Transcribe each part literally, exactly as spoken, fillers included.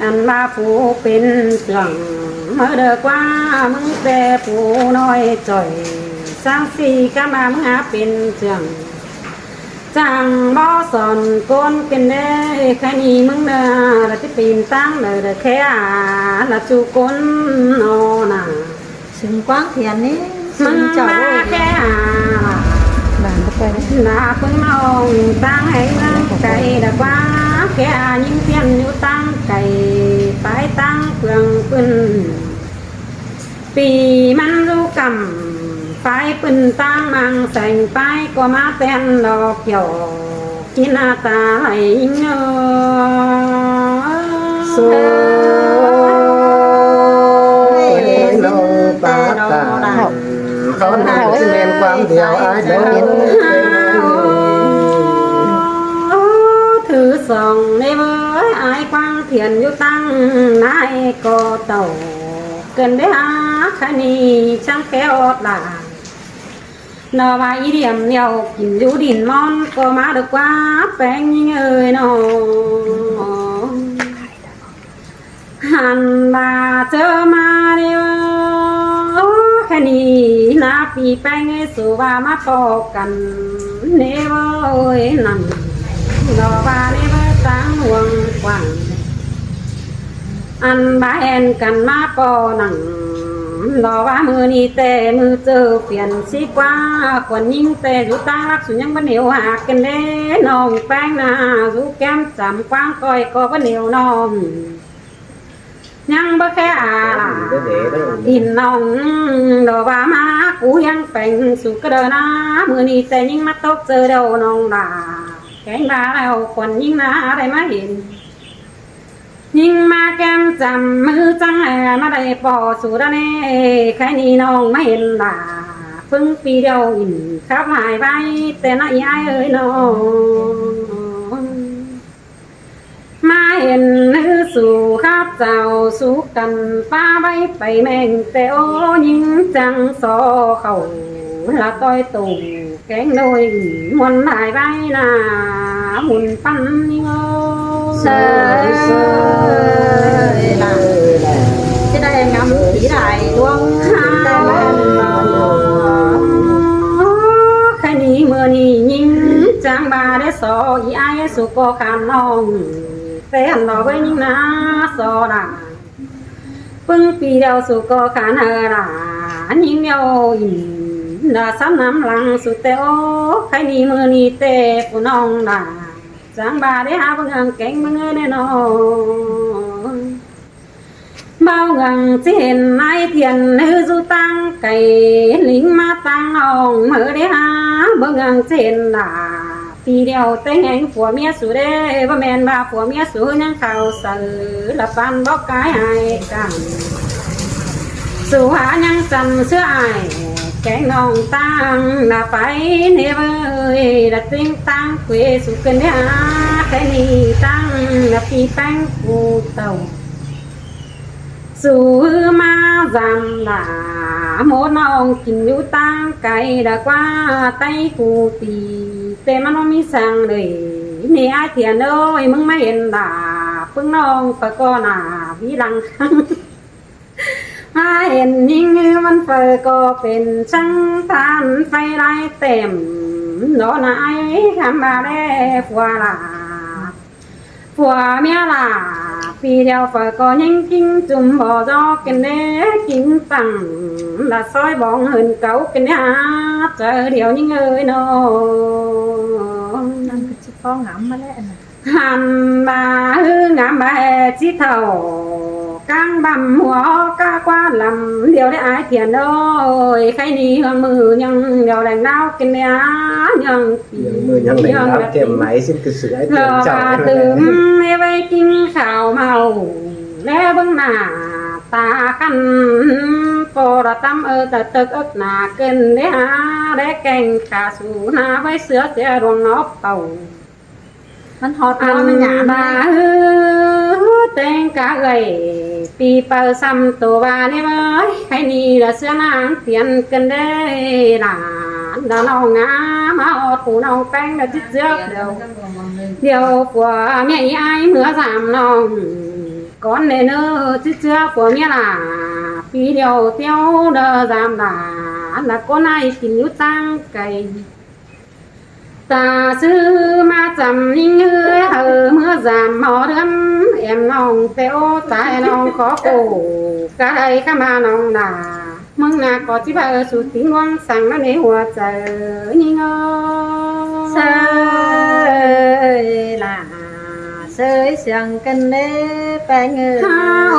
ăn ꞌva phủ pên ꞌsướng, ꞌmự đaư ꞌquá ꞌmứng ꞌtẹ phủ ꞌnọi ꞌchoi, sáng ꞌsị cá ꞌva ꞌmứng hák pên ꞌsướng. Chắng báu son ꞌcốn ꞌkến đé, khái ꞌnị ꞌmứng đaư, ꞌlạ ꞌchí pên ꞌtáng đaư đaư khé a, ꞌlạ ꞌchu ꞌcốn ꞌnọ nả. Sưng quáng thiện ꞌnị, sưng ꞌmứng chảu ꞌmá ơi. Khé a, nả ꞌpứng ꞌnọng ꞌtáng ꞌhéng ꞌtáng cay, đa ꞌquá khé a ꞌnhính ꞌtiện dú ꞌtáng cay, pái ꞌtáng ꞌpương ꞌpưn. ꞌPi ꞌmắn dú căm, pái ꞌpưn ꞌtáng ꞌmáng seng, pái ꞌcọ ꞌmá ꞌtén lo kiẻo, kin a ta lai ꞌnhính ơ. Sô, ꞌnọng ta ta, khảu ꞌnị ꞌchí ꞌmen quảng điêu ải đaư. Thứ song ꞌnị ꞌvới, ải quảng thiện dú ꞌtáng nải ꞌcọ tảu. ꞌCơn đé hák khái ꞌnị chắng khéo ꞌlạ. ꞌNọ ꞌva ꞌí điêm điêu kin dú đin ꞌmón ꞌcọ ꞌmá đaư ꞌquá ꞌpéng ꞌnhính ơi ꞌnọ. Hăn ꞌva ꞌchớ ꞌmá ꞌnị ꞌvớ, khái ꞌnị nả ꞌpi ꞌpéng ꞌsứ ꞌva ꞌmá ꞌpo căn ꞌnị ꞌvớ ơi nẳng. ꞌNọ ꞌva ꞌnị ꞌvớ ꞌtáng huông quảng. Ăn ꞌva hên căn ꞌmá ꞌpo nẳng, ꞌnọ ꞌva ꞌmự ꞌnị ꞌtẹ ꞌmự ꞌchớ phiên ꞌsí ꞌquá, khuôn ꞌnhính ꞌtẹ dú ꞌtáng lắc sú ꞌnhắng báu nẻo hák ꞌkến đé ꞌnọng ꞌpéng nả, dú kém chăm quảng ꞌcoi ꞌcọ báu nẻo ꞌnọng. ꞌNhắng báu khé a, đin ꞌnọng, ꞌnọ ꞌva ꞌmá cú ꞌhiếng ꞌpéng sú cá đaư nả, ꞌmự ꞌnị ꞌtẹ ꞌnhính ꞌmá tốc ꞌchớ điêu ꞌnọng đa. Kéng ꞌva điêu khuôn ꞌnhính nả đảy ꞌmá hên. ꞌNhính ꞌmá kém chăm ꞌmự chắng ꞌmá đảy ꞌpo sú đa ꞌnị, khái ꞌnị ꞌnọng ꞌmá hên đa. ꞌPứng ꞌpi điêu ỉn khắp lai ꞌvái ꞌtẹ nả ꞌi ải ơi ꞌnọng. ꞌMá hên ꞌnứ sú khắp chảu sú căn pá ꞌvái pay ꞌmeng ꞌtẹ ô ꞌnhính chắng so khảu ꞌlạ ꞌtoi tủng kéng ꞌnọi ỉn muôn lai ꞌvái nả ꞌmun ꞌpắn ꞌnhính ơ. Sơi, sơi, nả. ꞋChí đảy ngắm thí lai ꞌluống ꞌtẹ ꞌmá hên nả. Khái ꞌnị ꞌmự ꞌnị ꞌnhính chắng ꞌva đé so ꞌi ải sú ꞌcọ khăn ꞌnọng. ꞌTẹ hăn ꞌlo ꞌvới ꞌnhính nả so đa. ꞌPứng ꞌpi điêu sú ꞌcọ khăn ꞌhứ đa. ꞌNhính điêu ỉn đa sắm nắm lăng sú ꞌtẹ ô. Khái ꞌnị ꞌmự ꞌnị ꞌtẹ phủ ꞌnọng đa. Chắng ꞌva đé hák bớng ꞌnhắng kéng bớng ꞌnớ ꞌnọ. Báu ꞌnhắng ꞌchí hên ải thiện ꞌhứ dú ꞌtáng cay, lính ꞌmá ꞌtáng ꞌnọng ꞌmự đé hák báu ꞌnhắng ꞌchí hên đa. ꞌPi điêu ꞌtếng ꞌhéng phua ꞌmía sú đé, báu ꞌmen ꞌva phua ꞌmía sú ꞌnhắng khảu saư, ꞌlạ ꞌpán bók cai ải căn. Sú hák ꞌnhắng chăm ꞌsứa ải, kéng ꞌnọng ꞌtáng ꞌlạ pay ꞌnị ꞌvới, ꞌlạ ꞌtếng ꞌtáng quê sú ꞌcơn đé hák, khái ꞌnị ꞌtáng ꞌlạ ꞌpi ꞌpéng phủ tảu. Sú ꞌmá dăm đa, mốt ꞌnọng kin dú ꞌtáng cay đa ꞌquá ꞌTáy phủ ꞌti, ꞌtẹ ꞌmắn ꞌmá ꞌmí săng đảy, ꞌnị ải thiện ơi, ꞌmứng ꞌmá hên đa, ꞌpứng ꞌnọng phaư ꞌcọ nả, ꞌví lăng. ꞌMá hên ꞌnhính ꞌmắn phaư ꞌcọ pên chắng than phay lai tẻm, ꞌnọ nả ải khắm ꞌva đé phua ꞌlạ. Phua ꞌmía ꞌlạ, ꞌpi điêu phaư ꞌcọ ꞌnhính ꞌkính chum bók dốc ꞌcơn đé ꞌkính păng, ꞌlạ sói bóng hưn cáu ꞌcơn đé hák, chaư điêu ꞌnhính ơi ꞌnọ. Ngắm mà lẽ nè. Hẳn ꞌva ꞌhứ ngắm ꞌva ꞌhứ ꞌchí thảu, cáng băm hua cá ꞌquá lăm điêu đé ải thiện ơi. Khay ꞌnị ꞌhướng ꞌmự ꞌnhắng điêu đẻng đáo kin đé ꞌnhắng. ꞌHướng ꞌmự ꞌnhắng đẻng đáo kin ꞌmự ꞌchí ꞌcứ sửa ải thiện chảu. Tứm ꞌmí ꞌvạy kin khảu mau đé ꞌpứng nả ta khăn, ꞌpo đa tắm ơ ta tớc ớc nả kin đé ha đé keng khả su nả ꞌvạy sửa sia luông nó pảu. ꞌMắn ꞌhọt ăn ꞌmắn nhả ꞌva ꞌhứ ꞌtếng cá ꞌgạy pi pau săm tô ꞌva ꞌnị ꞌvới. Khay ꞌnị đa sia ꞌnáng tiên kin đé đa, đa ꞌnọng ngá ꞌmá ꞌhọt phủ ꞌnọng ꞌpéng đa ꞌchí ꞌchưa điêu. Điêu phua ꞌmía ꞌi ải ꞌmứa dăm ꞌnọng cón đé ꞌnớ ꞌchí ꞌchưa phua ꞌmía đa. Pi điêu ꞌtiếu đa dăm đa, đa ꞌcốn ải kin dú ꞌtáng cay. Ta ꞌsứ ꞌmá chăm ꞌnhính ꞌhứ hảư ꞌmứa dăm ꞌmo ꞌlươn, ẻm ꞌnọng ꞌtẹ ô tai ꞌnọng khó cô, cá đảy cá ꞌma ꞌnọng đa. ꞌMứng nả ꞌcọ ꞌchí pay ơ su tính ꞌluống săng ꞌnớ ꞌnê hua chaư ꞌnhính ơ. Sơi lả, sơi siăng kin đé ꞌpéng ơi. Ha ô,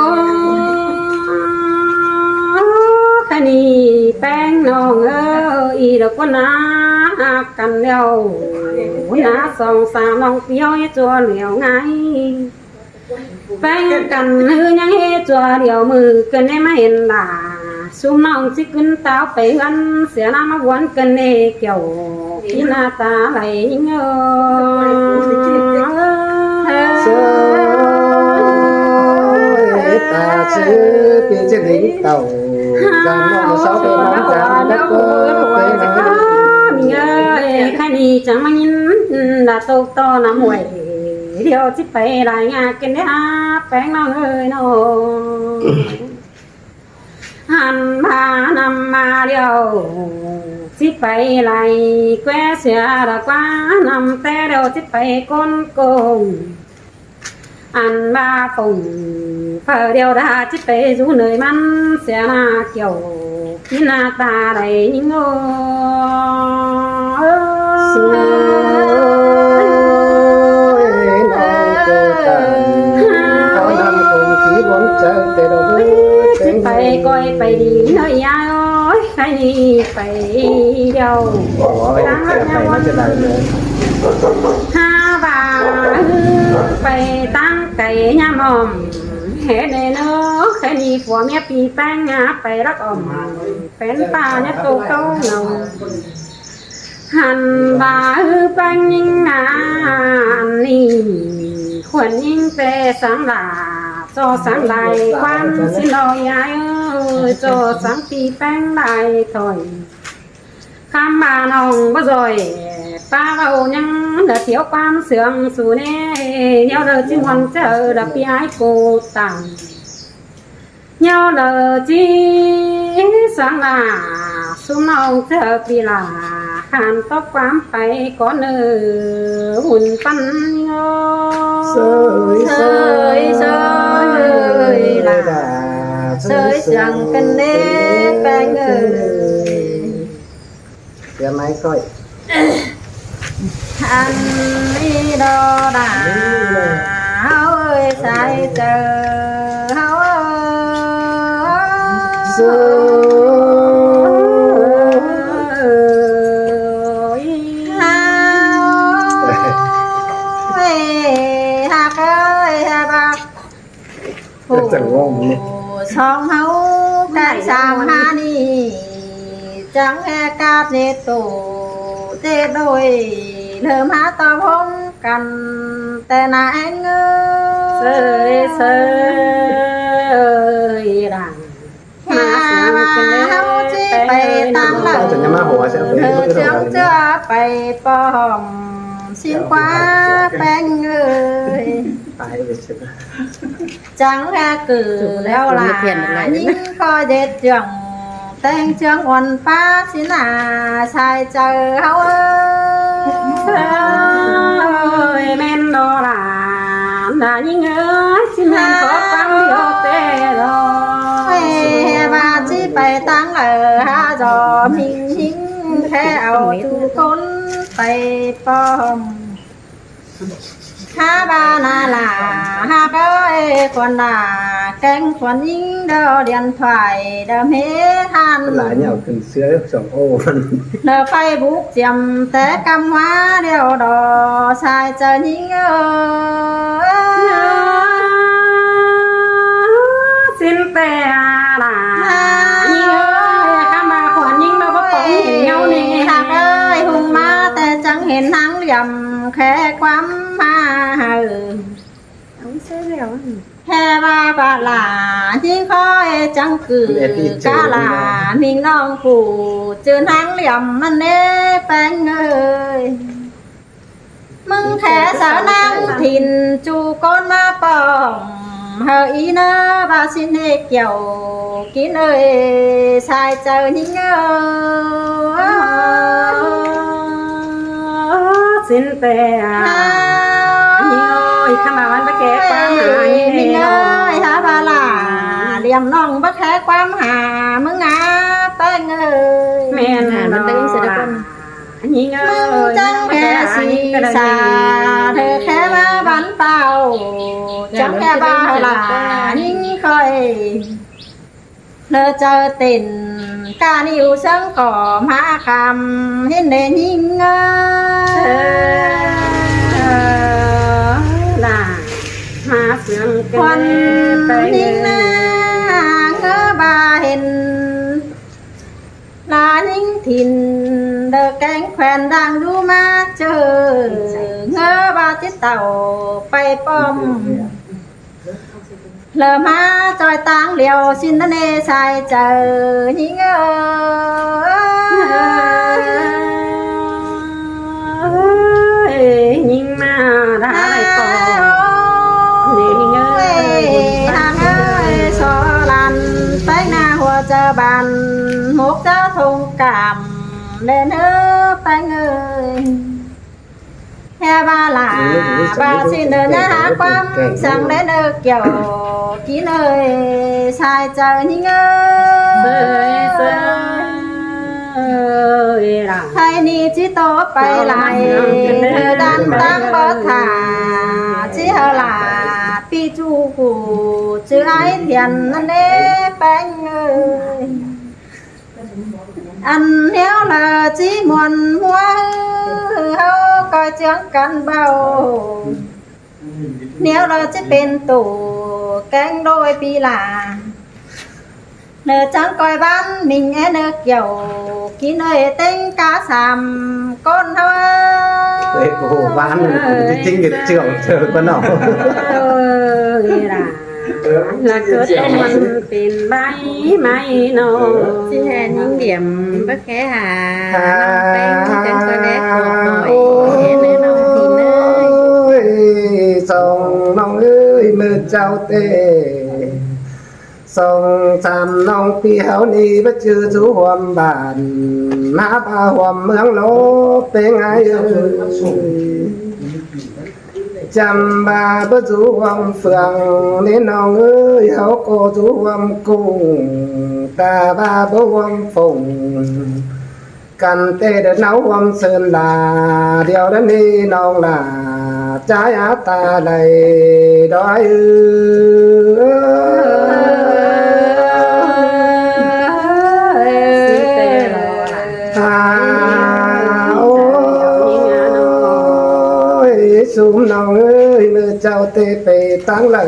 khay ꞌnị ꞌpéng ꞌnọng ơ, ꞌi đa ꞌcốn nả căn điêu, nả song sam ꞌnọng ꞌpiếu ꞌhế ꞌchua điêu ngay. ꞌPéng căn ꞌhứ ꞌnhắng ꞌhế ꞌchua điêu ꞌmự kin đé ꞌmá hên đa. ꞌSúm ꞌnọng ꞌchí ꞌcứn táo pay ꞌhướn sia ꞌnáng ꞌmá vuôn kin đé kiẻo kin nả ta đảy ꞌnhính ơ. Sơi ta ꞌchư pi ꞌchư đính tảu. Dăm ꞌnọng sáu pay ꞌnọng dăm đắc ơ. ꞌMí ơi, khay ꞌnị chắng ꞌmá ꞌnhính đa tốc ꞌto ꞌnặm uối. Điêu ꞌchí pay lai ngả kin đé ha ꞌpéng ꞌnọng ơi ꞌnọ. Hẳn ꞌva ꞌnặm ꞌmá điêu ꞌchí pay lai ꞌqué sia đa ꞌquá ꞌnặm ꞌtẹ điêu ꞌchí pay ꞌcốn công. Ăn ꞌva phông phaư điêu đa ꞌchí pay dú ꞌnọi ꞌmắn sia nả kiẻo kin nả ta đảy ꞌnhính ơ. Sơi ꞌnọng cô ta, ꞌháu ꞌnặm công ꞌchí bón chaư ꞌtẹ đô ꞌchí pay ꞌcoi pay đi ꞌnọi ꞌi ải ơi. Khay ꞌnị pay điêu. Ủa, ꞌtáng ꞌnặm pay ꞌnặm nó ꞌchớ đảy ꞌnớ. Ha ꞌva ꞌhứ pay ꞌtáng cay ꞌnhá mom. Hế đé ꞌnớ, khay ꞌnị phua ꞌmía pi ꞌpéng ngả pay lắc ỏm. Pên ꞌpa ꞌnhá tô ꞌcáu ꞌnọng. Hẳn ꞌva ꞌhứ ꞌpéng ꞌnhính ngả ꞌnị. Khuôn ꞌnhính ꞌtẹ săng lả, ꞌchọ săng lai ꞌquám ꞌsịn ꞌnọi ꞌi ải ơi, ꞌchọ săng pi ꞌpéng lai thôi. Khắm ꞌva ꞌnọng báu ꞌdội, ꞌpa ꞌvạu ꞌnhắng đa ꞌtiếu ꞌquám sương su ꞌnê, ꞌnéo đa ꞌchí muôn ꞌchớ đa pi ải cô tẳng. ꞌNhéo đa ꞌchí săng lả, ꞌsúm ꞌnọng ꞌchớ pi lả, khăn tốc ꞌquám pay ꞌcốn ơ, hủn ꞌpắn ơ. Sơi, sơi, sơi lả, sơi siăng kin đé ꞌpéng ơi. Tia mai khỏi. Ăn đi đo đà, ꞌháu ơi, sai chơ, ꞌháu ơi. Sơi. ꞌHáu ơi, ꞌhặc ơi, ꞌhặc ꞌhặc. Chắc chắn ngon nhỉ? Song ꞌháu cai sam ha ꞌnị, chắng ꞌhê cát ꞌnê tổ ꞌtê đôi, lơm há ꞌto ꞌhôm căn ꞌtẹ nả ꞌén ngơ. Sơi, sơi lả. Hả, ꞌháu ꞌchí pay ꞌtáng lăng, ꞌhứ chắng ꞌchưa pay pom, ꞌsịn ꞌquá ꞌpéng ơi. Chắng ꞌhê cử ꞌlẹo lả, ꞌnhính ꞌcọ ꞌdệt dong, ꞌteng ꞌchương uôn ꞌpá ꞌsịn nả, sai chaư ꞌháu ơi. Ơi, ꞌmen đo lả, nả ꞌnhính ơi, ꞌsịn ꞌmen khó ꞌquám điêu ꞌtẹ đo. Ơi, ꞌva ꞌchí pay ꞌtáng lăng, hả, dọ ꞌminh ꞌnhính, ꞌkhẹ au ꞌchu ꞌcốn pay pom. Hák ꞌva ꞌna lả, hák ơi khuôn lả, kéng khuôn ꞌnhính đaư điện thoại đaư mết ꞌhặn. Lả nhảu khửn ꞌsứa song ô. Lả Facebook chiêm té ꞌcắm ꞌmá điêu đỏ sai chaư ꞌnhính ơi. Xin té lả ꞌnhính ơi, ꞌcắm ꞌva khuôn ꞌnhính ꞌmá báu khong hên ꞌngáu ꞌnị. Hák ơi, ꞌhung ꞌmá té chắng hên ꞌháng liêm khé ꞌquám ꞌmá hảư. Hé ꞌva ꞌva lả ꞌnhính khói chắng cử cá lả, ꞌmính ꞌnọng phủ ꞌchư ꞌháng liêm ꞌmắn ꞌnế ꞌpéng ơi. ꞌMứng khé sáư ꞌnáng thìn ꞌchu ꞌcốn ꞌmá pom, hảư ꞌí ꞌnớ ꞌva ꞌsịn ꞌnê kiẻo kín ơi, sai chaư ꞌnhính ơi. Xin té ꞌnhính ơi, ꞌcắm ꞌva ꞌmắn báu khé ꞌquám hả ꞌnhính ơi, hák ꞌva lả liêm ꞌnọng báu khé ꞌquám hả ꞌmứng ꞌnạ ꞌpéng ơi. ꞌMắn té ꞌnhính ơi, ꞌmứng chắng khé sí sa, ꞌtớ khé ꞌva bắn pao, chắng khé ꞌva lả ꞌnhính khói. Lả chaư tỉn ca ꞌniu sướng khỏm hák khăm hên đe ꞌnhính ơi. Lả ꞌmá sướng khuôn ꞌnhính ꞌna, ꞌngớ ꞌva hên lả ꞌnhính thìn đaư kéng khuôn đang dú ꞌmá ꞌchớ, ꞌngớ ꞌva ꞌchí tảu pay pom. Lả ꞌmá ꞌchoi ꞌtáng điêu ꞌsịn ꞌnớ ꞌnê sai chaư ꞌnhính ơi. ꞌNhính ꞌmá đa lai pom ꞌnị ꞌnhính ơi. Hák ơi, so lăn ꞌpéng ꞌna hua chaư ban, mốc chaư thông cảm đen ơi ꞌpéng ơi. Hé ꞌva lả ꞌva ꞌsịn đaư ꞌnhá hák ꞌquám săng đen ơi kiẻo kín ơi, sai chaư ꞌnhính ơi. Hãy ꞌnị ꞌchí tô pay lai, thời gian ꞌtáng báu thả, ꞌchí hảư lả pi ꞌchu phủ ꞌchư ải thiện ꞌnặn ꞌnế ꞌpéng ơi. Ăn ꞌnéo lả ꞌchí muôn ꞌmúa ꞌhứ ꞌháu ꞌcoi ꞌchương căn báu. ꞌNéo lả ꞌchí pên tổ kéng đôi pi lả. Nả chắng ꞌcoi ꞌván ꞌmính é nả kiẻo kin ơi ꞌtếng cá sam ꞌcốn ꞌháu. Ê, cô hô ꞌván chính cái trường chờ con nó. Ơ, ghê lả. Là cứ tông măn pên bái mái nó. Chứ hè những điểm bác khé hà. Hà. Nông ꞌtếng chắng ꞌcoi bé của khỏi. Ôi, song ꞌnọng ơi, ꞌmưa ꞌchạu ꞌtẹ. Song sam ꞌnọng ꞌpi ꞌháu ꞌnị báu ꞌchư dú ꞌhuôm bản, ꞌmá ꞌva ꞌhuôm ꞌmướng ꞌlố ꞌpéng ải ơi. Chăm ꞌva báu dú ꞌhuôm phường ꞌnị ꞌnọng ơi, ꞌháu ꞌcọ dú ꞌhuôm cung, ta ꞌva báu ꞌhuôm phùng. Căn ꞌtẹ đa ꞌnáo ꞌhuôm sơn lả, điêu đa ꞌnị ꞌnọng lả, ꞌchái á ta đảy đói ư. À, ôi, sum ꞌnọng ơi, ꞌmưa ꞌchạu ꞌtẹ pay ꞌtáng lả,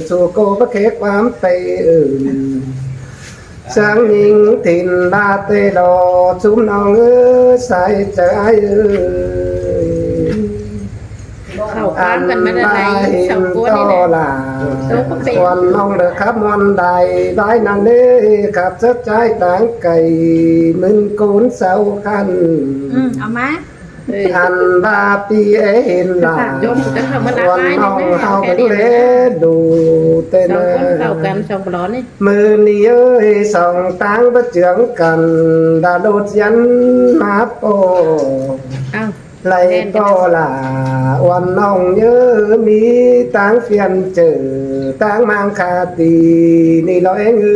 su cô báu khé ꞌquám pay ưn. Sáng ꞌnhính thìn ꞌva ꞌtẹ lo, sum ꞌnọng ơi, sai chaư ải ơi. Khảu ꞌquám căn ꞌmá ăn đa ꞌva lai, hên song ꞌcốn ꞌnị to nả. Lả. Song ꞌcốn pên. Khuôn ꞌnọng đa khắp ꞌmuôn đảy, bái ꞌnặn ꞌnế khắp sớt ꞌchái táng cay, ꞌmưn ꞌcốn sau căn. Ừ, au ꞌmá. Ăn ꞌva ꞌpi é hên lả. Khuôn ꞌnọng ꞌháu báu lé đủ ꞌtẹ nả. Song ꞌcốn khảu căn, song ꞌcốn ꞌnị. ꞌMưa ꞌnị ơi, song ꞌtáng báu ꞌchương căn, đa ꞌlột dăn ꞌmá ꞌpọ. Au. Lai ꞌpọ lả, ꞌhuôm ꞌnọng ꞌnhớ ꞌmí ꞌtáng phiên chử, ꞌtáng ꞌmáng khả ti, ꞌnị lo ꞌéng ư.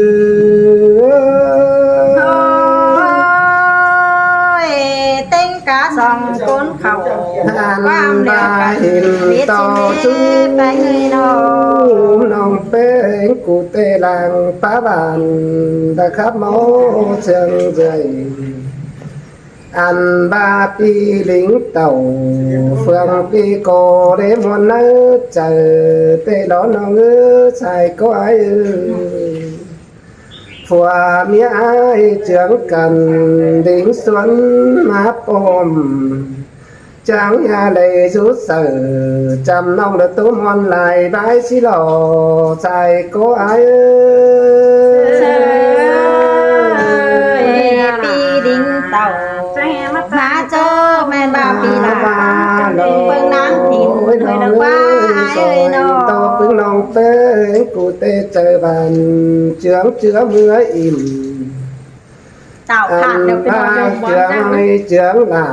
Ôi, ꞌtếng Cá song ꞌcốn khảu, ꞌquám đẻo căn, ꞌviạk ꞌchí mết pay người ꞌnọng. ꞌNọng ꞌpéng ꞌcọ té lăng pá bản, đã khắp máu sương rơi. Ăn ba ꞌpi lính tàu, phường ꞌpi ꞌcọ đé ꞌmuôn nớ chaư, té đón ꞌnọng ꞌhứ sai ꞌcọ ải ơi. Phua ꞌmía ải ꞌchương căn, đính xuôn ꞌmá pôm. Chắng ꞌnhá đảy dú saư, chăm ꞌnọng đảy ꞌtố ꞌmuôn lai bái sí lo, sai ꞌcọ ải ơi. Ơi, ꞌpi lính tàu, ꞌmá ꞌchọ ꞌmen ba ꞌpi lả, ꞌpơng ꞌnáng thìn, ꞌhới ꞌnọng ꞌquá ải ơi ꞌnọng. ꞌTo ꞌpứng ꞌnọng ꞌpéng ꞌcọ té chaư bản, ꞌchương ꞌchứa ꞌmứa ỉm. Tảo khản được cái nội dung ꞌchương ꞌnị ꞌchương lả,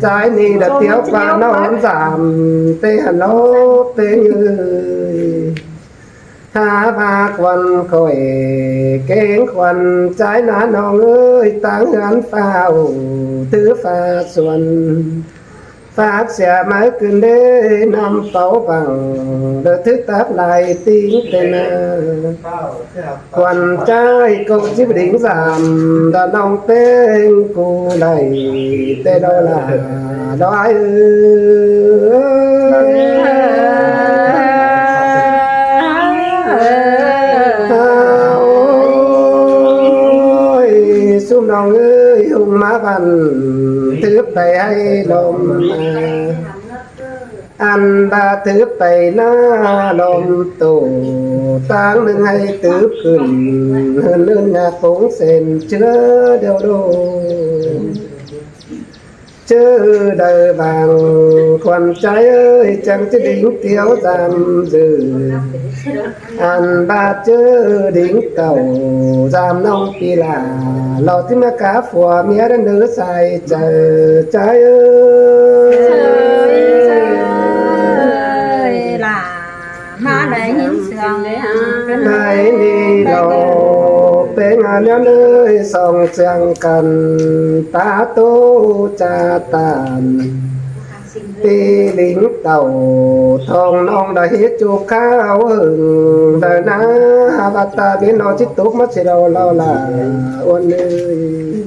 ꞌchái ꞌnị đảy tiếu ꞌquá ꞌnón dản, té hả ꞌnọng ꞌpéng ơi. Hák ꞌva khuôn khỏi, kéng khuôn ꞌchái ꞌná ꞌnọng ơi, ꞌtáng ꞌhướn ꞌphạ ổ, thứ ꞌphạ suôn. Phák sia ꞌmá ꞌcứn đé ꞌnặm páu păng, đảy thứ táp lai ꞌtếng té ꞌna. Khuôn ꞌchái ꞌcọ ꞌchí đính dản, đảy ꞌnọng ꞌpéng ꞌcọ đảy té đo lả, đo ải ơi. Ôi, ꞌsúm ꞌnọng ơi, ꞌhung ꞌmá bản thứ pay ải ꞌlốm. Ăn ba thứ pay ꞌná ꞌlốm ꞌtố, ꞌtáng ꞌnưng ải thứ khửn, ꞌhướn ꞌlưn ꞌnhá pống sên ꞌchứa điêu đô. ꞌChớ đảy bang khuôn ꞌchái ơi, chắng ꞌchí đính tiếu dản dư. Ăn ba ꞌchớ đính tàu dản ꞌnọng ꞌpi lả, lo ꞌchí ꞌmá cá phua ꞌmía đảy ꞌnớ sai chaư ꞌchái ơi. Ơi, lả ꞌmá đảy ꞌhịn sương. Đảy ꞌnị lo ꞌpéng ải ꞌnhá ơi, song sương căn tá ꞌtố cha tản. ꞌPi lính tàu, thong ꞌnọng đảy hít ꞌchu kháo hưng, đảy ꞌná hả bát ta bến lo ꞌchí tốc ꞌmá sia lo lo lả ôn ơi.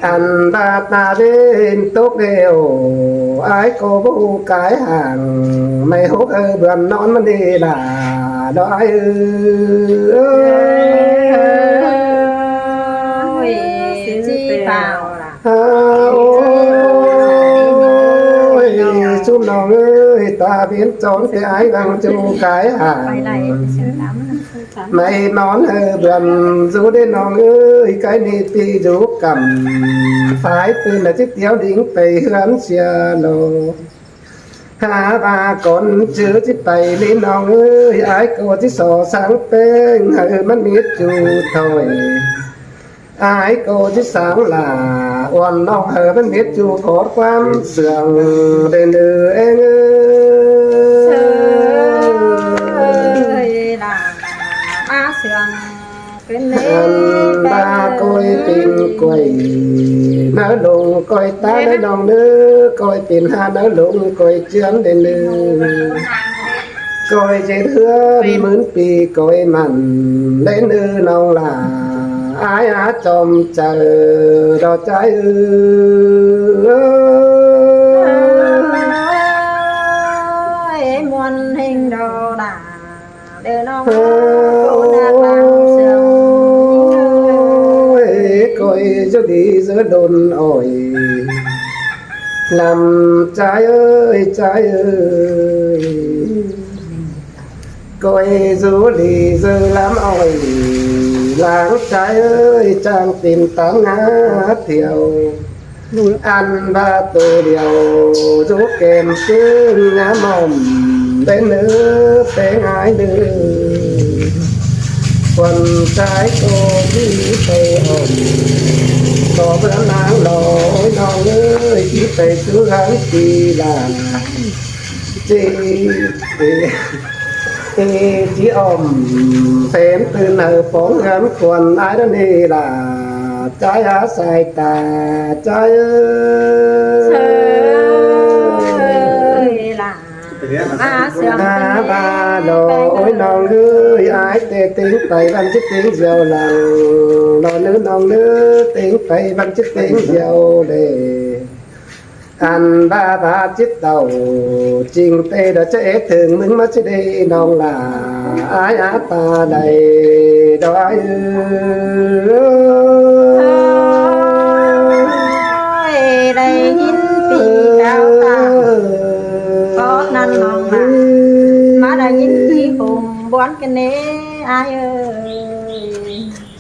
Ăn bát ta bến tốc đẻo, ải ꞌcọ báu hảư cai hang, ꞌmạy hốc ơ bươn ꞌnón ꞌmắn đi lả, đo ải ơi. Ôi, ꞌchí pao lả. Ôi, ꞌsúm ꞌnọng ơi, ta bến chón té ải bang ꞌchu cai hang. ꞌMạy ꞌnón ơ bươn dú đé ꞌnọng ơi, cái ꞌnị ꞌpi dú cắm. Phải ꞌtứ ꞌnị ꞌchí tiếu đính pay ꞌhướn sia lo. Hả ꞌva cón ꞌchư ꞌchí pay ꞌnị ꞌnọng ơi, ải ꞌcọ ꞌchí so sáng ꞌpéng, hảư ꞌmắn mết ꞌchu thôi. Ải ꞌcọ ꞌchí sáng lả, uôn ꞌnọng hảư ꞌmắn mết ꞌchu khót ꞌquám sương đảy ꞌnư ꞌeng ơi. Ơi, lả ꞌmá sương ꞌcứn ꞌnị. Ăn ba ꞌcoi pên quay, ꞌnớ lông ꞌcoi ta đảy ꞌnọng ꞌnớ, ꞌcoi pên ha ꞌnớ lông ꞌcoi ꞌchướn đảy ꞌnư. ꞌCoi ꞌdệt ꞌhướn ꞌmứn ꞌpi ꞌcoi mẳn đảy ꞌnư ꞌnọng lả, ải á chom chaư đo ꞌchái ơi. Ơi, ꞌmuôn ꞌhêng đo lả, đảy ꞌnọng ơi, ꞌcốn ꞌnạp bang sương. Ôi, ꞌcoi dú đi dú đôn ỏi, lăm ꞌchái ơi, ꞌchái ơi. ꞌCoi dú đi dú lăm ỏi, lăng ꞌchái ơi, chắng tin táng ngá thiêu. Ăn ba tô điêu, dú kem ꞌsướng ngá mỏm, đảy ꞌnư ꞌpéng ải ꞌnư. Khuôn ꞌchái ꞌcọ ꞌchí pay ỏm, ꞌcọ bươn ꞌnáng lo ꞌnọng ơi, ꞌchí pay dú háng ꞌpi lả. ꞌChí, ê, ê, ꞌchí ỏm phén ꞌtưn hảư phóng ꞌhướn khuôn ải đa ꞌnị lả. Chai a sai ta, chai ơi. Sơi lạ. Á sương a ba lo, ôi nong ơi, ai tê tính pay văn chức tính diệu lăng. Lo nứ nong nứ tính pay văn chức tính diệu lê. Ăn ba ba chít tàu, chinh tê đó chế thương mưng mà chứ đi nong là ai á ta đây đó. Ơi, đây nhìn tì cao ta. Có năn nong là má đã nhìn tì hùng buôn cái nế ai ơi.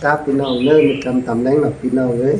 Chào phi nong nơ, một trăm tám mươi lăm phi nong ơi.